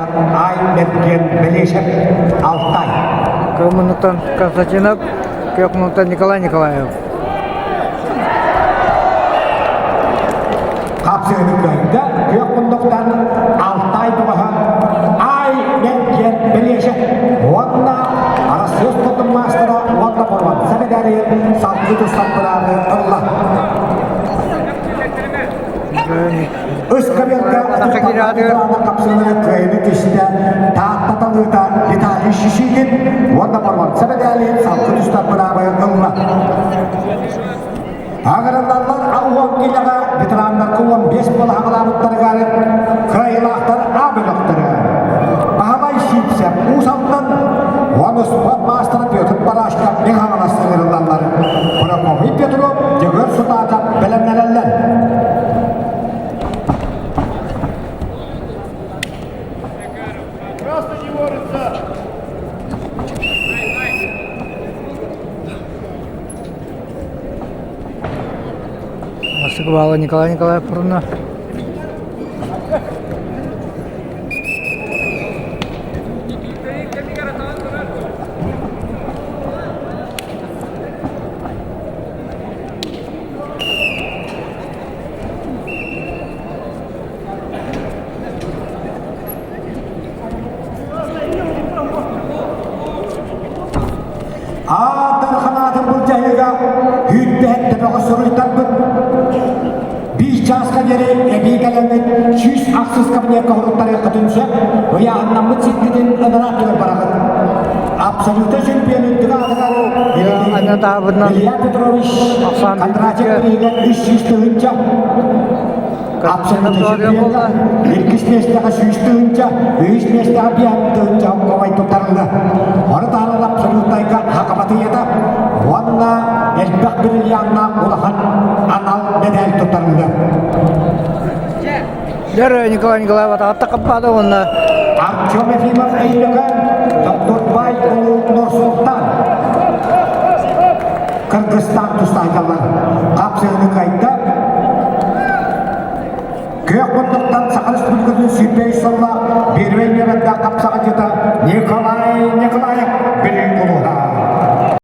Ай Мэрген Бэлиэшэп Алтай. Кылмынныктан Константинов, Кыахмынныктан Николай Николаев. Хапсыһыны кыайда күөх муннуктан Алтай бөҕөһө Ай Мэрген Бэлиэшэп уонна Арассыыйа спордун маастара уонна боруонса мэдээлийин салгыы тустан быраабы ылла. Ыскамыарка хапсыһыылары кыайыыны түстэ Таатта талыыта Виталий Шишигин уонна боруонса мэдээлин салгыы тустар быраабы ылла. Агыраллаллар 60 киилэҕэ ветераннарга 15 буола хаҕалаабыттарыгар кыайыылаахтар А бөлөхтөрө. Баһылай Сивцев Уус Алдан уонна спорт маастара Петр Барашков Мэҥэ Хаҥалас ыҥырыллаллар. Прокопий Петров, Дьөгүөр Сутаакап бэлэмнэнэллэр. Москвала Николай Николаевна. Аатар ханаатын былдьаһыыга сүүрбэһэт төбөҕө суруйтарбыт. Биир чааска диэри эбии кэлэммит 106 кабинекка хоруттарыаххытын сөп, ыйааһыннаммыт сиргитин ыныраа түгэр бараҕыт. Абсолюта чемпион үрдүк аатыгар Илья Петрович Кондратьев бирииһигэр 300 тыһыынча Абсолюта иккис миэстэҕэ 100 тыһыынча, үһүс миэстэҕэ 5 тыһыынча оҥкобой туттарылла. Ону таһынан абсолютнайга хакаматыйата уонна элбэх бриллианнаах улахан анал медаль туттарылла. Дэр Николай Николаев атаҕатта хаппаата уонна Артем Ефимов Өймөкөөн, Докторбай Нур-Султан Кыргызстан тустаачалар хапсыһыны кыайда. Күөх муннуктан Саха Республикатын 105 сыллаах первый нүөмэрдээх хапсаҕайдьыта Николай Николаев Бүлүү.